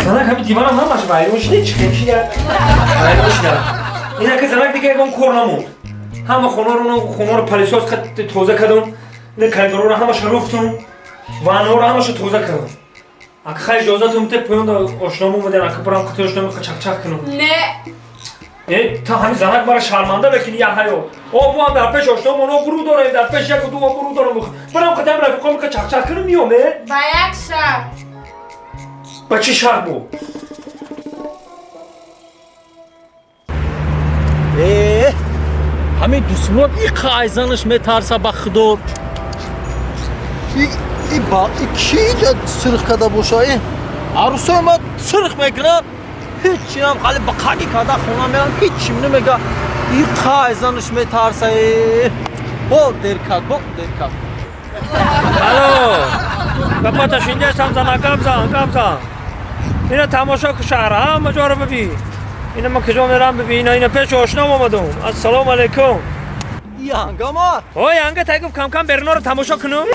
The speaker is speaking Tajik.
Занак ҳами диванам ҳамаш вайрон шида, чӣ хел шида? Вайрон шида. Инака занак дига ягон кор намонд. Ҳама хонаро, хонаро пылесос тоза кардам, ина коридорро ҳамаша руфтум, ваннаро ҳамаша тоза кардам. Ака, хай, иҷозатум те, поён ошномо омадан, ака, барам қити ошномо чақчақ кунам. Не. Э, та ҳами занак мара шарманда мекунӣ, я ҳаё. О, мо ҳам дар пеш ошномон обрӯ дорем, дар пеш яку ду обрӯ дорем. Барам қитам рафиқом ка чақчақ кунам, миём, э? Ба як шарт. Ба чӣ шарт бу? Э, ҳамин дусмурод иқа айзанаш метарса, ба худо. И ба и ки иҷа сирх карда боша? И арӯсои ма сирх мекунад, ҳечинам хали ба қаги карда хона мерам, ҳечим намега. Иқа айзанаш метарса. Э, бо дер кард, бо дер кард. Алло, гапата шиндесам, зана, гап зан, гап зан. Ина тамошо ку, шаҳра ҳама ҷоро бибин. Ина ма куҷо мерам, бибин. Ина, ина пеши ошном омадум. Ассалому алайкум. Янгама. Ой, янга тай гуфт, кам-кам беруноро тамошо кунум.